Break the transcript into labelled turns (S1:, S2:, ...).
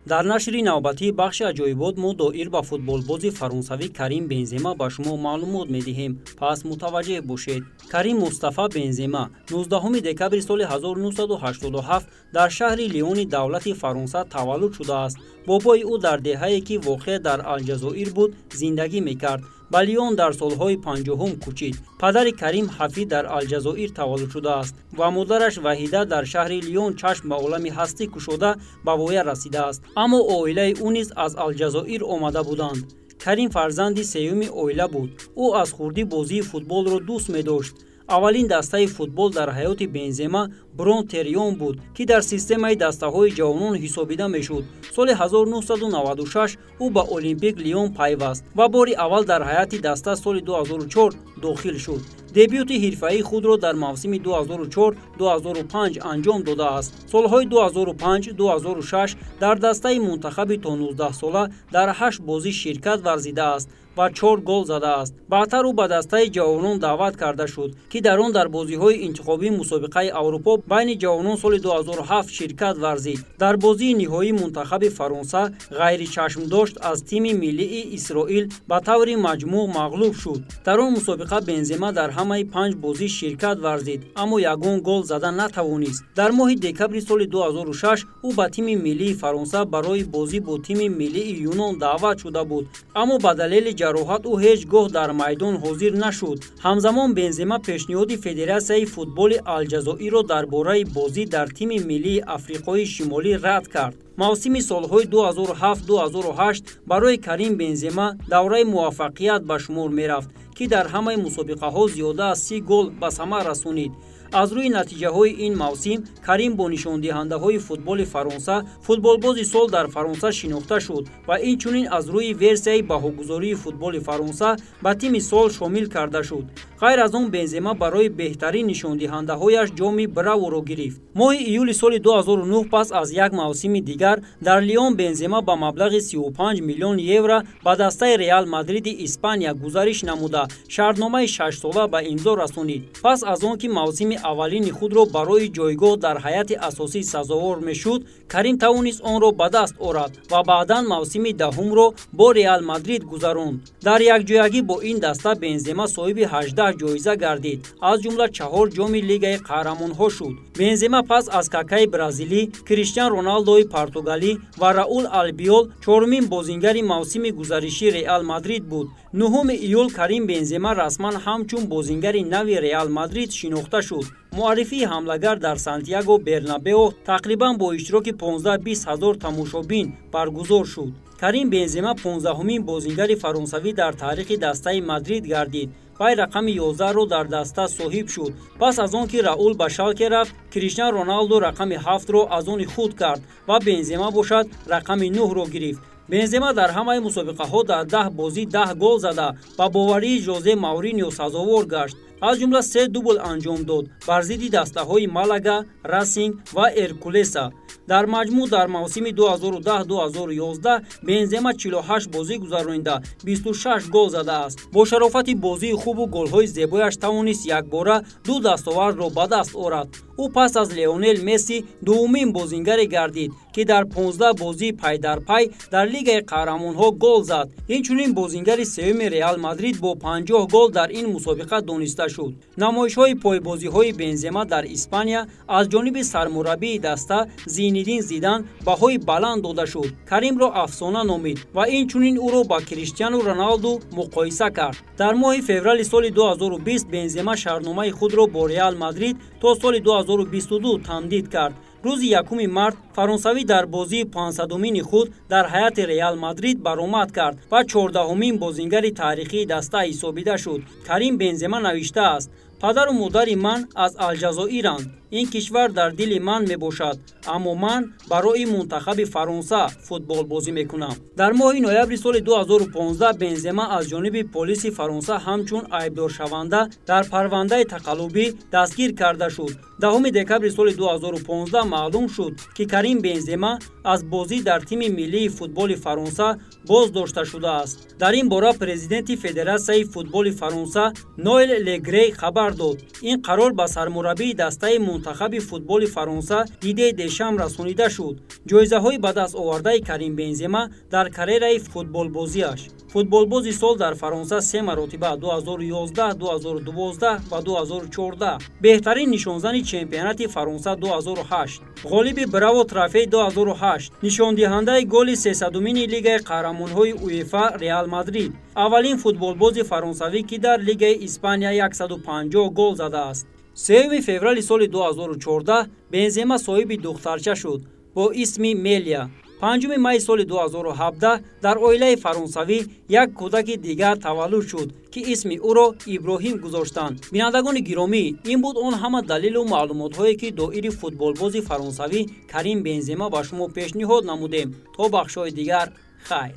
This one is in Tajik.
S1: Дар нашри навбатии бахши аҷоибот мо доир ба футболбози фаронсавӣ Карим Бензема ба шумо маълумот медиҳем. Пас мутаваҷҷеҳ бошед. Карим Мустафа Бензема 19 декабри соли 1987 дар шаҳри Лиони давлати Фаронса таваллуд шудааст. Бобои ӯ дар деҳае, ки воқеъ дар Алҷазоир буд, зиндагӣ мекард. Ба Лион дар солҳои 50-ум кӯчид. Падари Карим Ҳафид дар Алҷазоир таваллуд шудааст ва модараш Ваҳида дар шаҳри Лион чашм ба олами ҳастӣ кушода ба воя расидааст. Аммо оилаи ӯ низ аз Алҷазоир омада буданд. Карим фарзанди сеюми оила буд. Ӯ аз хурдӣ бозии футболро дӯст медошт. Аввалин дастаи футбол дар ҳаёти Бензема Брон-Террион буд, ки дар системаи дастаҳои ҷавонон ҳисобида мешуд. Соли 1996 ӯ ба Олимпик Лион пайваст ва бори аввал дар ҳайати даста соли 2004 дохил шуд. Дебюти ҳирфаии худро дар мавсими 2004-2005 анҷом додааст. Солҳои 2005-2006 дар дастаи мунтахаби то 19 сола дар 8 бозӣ ширкат варзидааст ва 4 гол задааст. Баъдтар ӯ ба дастаи ҷавонон даъват карда шуд, ки дар он дар бозиҳои интихобии мусобиқаи Аврупо байни ҷавонон соли 2007 ширкат варзид. Дар бозии ниҳоии мунтахаби Фаронса ғайричашмдошт аз тими миллии Исроил ба таври маҷмӯъ мағлуб шуд. Дар он мусобиқа Бензема дар ҳамаи 5 бозӣ ширкат варзид, аммо ягон гол зада натавонист. Дар моҳи декабри соли 2006 ӯ ба тими миллии Фаронса барои бозӣ бо тими миллии Юнон даъват шуда буд, аммо ба далели ҷароҳат ӯ ҳеҷ гоҳ дар майдон ҳозир нашуд. Ҳамзамон Бензема пешниҳоди Федератсияи футболи Алҷазоирро дар бораи бозӣ дар тими миллии Африқои Шимолӣ рад кард. Мавсими солҳои 2007-2008 барои Карим Бензема давраи муваффақият ба шумор мерафт, ки дар ҳамаи мусобиқаҳо зиёда аз 30 гол ба самар расонид. Аз рӯи натиҷаҳои ин мавсим Карим бо нишондиҳандаҳои футболи Фаронса футболбози сол дар Фаронса шинохта шуд ва инчунин аз рӯи версияи баҳогузории футболи Фаронса ба тими сол шомил карда шуд. Ғайр аз он Бензема барои беҳтарин нишондиҳандаҳояш ҷоми Браворо гирифт. Моҳи июли соли 2009 пас аз як мавсими дигар дар Лион Бензема ба маблағи 35 миллион евро ба дастаи Реал Мадриди Испания гузариш намуда шартномаи 6-сола ба имзо расонид. Пас аз он ки мавсими аввалини худро барои ҷойгоҳ дар ҳайати асосӣ сазовор мешуд, Карим тавонист онро ба даст орад ва баъдан мавсими даҳумро бо Реал Мадрид гузаронд. Дар якҷоягӣ бо ин даста Бензема соҳиби 18 ҷоиза гардид, аз ҷумла 4 ҷоми Лигаи қаҳрамонҳо шуд. Бензема пас аз Какаи бразилӣ, Криштиан Роналдои португалӣ ва Раул Албиол чорумин бозингари мавсими гузариши Реал Мадрид буд. 9 июл Карим Бензема расман ҳамчун бозингари нави Реал Мадрид шинохта шуд. Муаррифии ҳамлагар дар Сантьяго Бернабео тақрибан бо иштироки 15-20 ҳазор тамошобин баргузор шуд. Карим Бензема 15-умин бозингари фаронсавӣ дар таърихи дастаи Мадрид гардид. Вай рақами 11-ро дар даста соҳиб шуд. Пас аз он ки Раул ба Шалке рафт, Криштиан Роналдо рақами 7-ро аз они худ кард ва Бензема бошад рақами 9-ро гирифт. Бензема дар ҳамаи мусобиқаҳо дар 10 бозӣ 10 гол зада ба боварии Жозе Мауриньо сазовор гашт. Аз ҷумла 3 дубл анҷом дод бар зидди дастаҳои Малага, Расинг ва Эркулеса. Дар маҷмӯъ дар мавсими 2010-2011 Бензема 48 бозӣ гузаронида 26 гол задааст. Бо шарофати бозии хубу голҳои зебояш тавонист якбора 2 дастовардро ба даст орад. Ӯ пас аз Леонел Месси дуввумин бозингаре гардид, ки дар 15 бозии пайдарпай дар Лигаи қаҳрамонҳо гол зад. Инчунин бозингари сеюми Реал Мадрид бо 50 гол дар ин мусобиқа дониста шуд. Намоишҳои пойбозиҳои Бензема дар Испания аз ҷониби сармураббии даста Зинедин Зидан баҳои баланд дода шуд. Каримро афсона номид ва инчунин ӯро ба Криштиану Роналду муқоиса кард. Дар моҳи феврали соли 2020 Бензема шартномаи худро бо Реал Мадрид то соли 2022 тамдид кард. Рӯзи 1 март фаронсавӣ дар бозии 500-умини худ дар ҳайати Реал Мадрид баромад кард ва 14-умин бозингари таърихии даста ҳисобида шуд. Карим Бензема навиштааст: падару модари ман аз Алҷазоиранд. Ин кишвар дар дили ман мебошад, аммо ман барои мунтахаби Фаронса футбол бозӣ мекунам. Дар моҳи ноябри соли 2015 Бензема аз ҷониби полиси Фаронса ҳамчун айбдоршаванда дар парвандаи тақаллубӣ дастгир карда шуд. 10 декабри соли 2015 маълум шуд, ки Карим Бензема аз бозӣ дар тими миллии футболи Фаронса боздошта шудааст. Дар ин бора президенти Федератсияи футболи Фаронса Ноэл Легрей хабар дод. Ин қарор ба сармураббии дастаи мунтахаби футболи Фаронса Дидье Дешам расонида шуд. Ҷоизаҳои ба даст овардаи Карим Бензема дар карьераи футболбозиаш: футболбози сол дар Фаронса се маротиба 2011, 2012 ва 2014, беҳтарин нишонзани чемпионати Фаронса 2008, ғолиби Браво Трофей 2008, нишондиҳандаи голи сесадумини Лигаи қаҳрамонҳои УЕФА Реал Мадрид, аввалин футболбози фаронсавӣ, ки дар Лигаи Испания 150 гол задааст. 3 феврали соли 2014 Бензема соҳиби духтарча шуд бо исми Мелия. 5 майи соли 2017 дар оилаи фаронсавӣ як кӯдаки дигар таваллуд шуд, ки исми ӯро Иброҳим гузоштанд. Бинандагони гиромӣ, ин буд он ҳама далелу маълумотҳое, ки доири футболбози фаронсавӣ Карим Бензема ба шумо пешниҳод намудем. То бахшҳои дигар, хайр.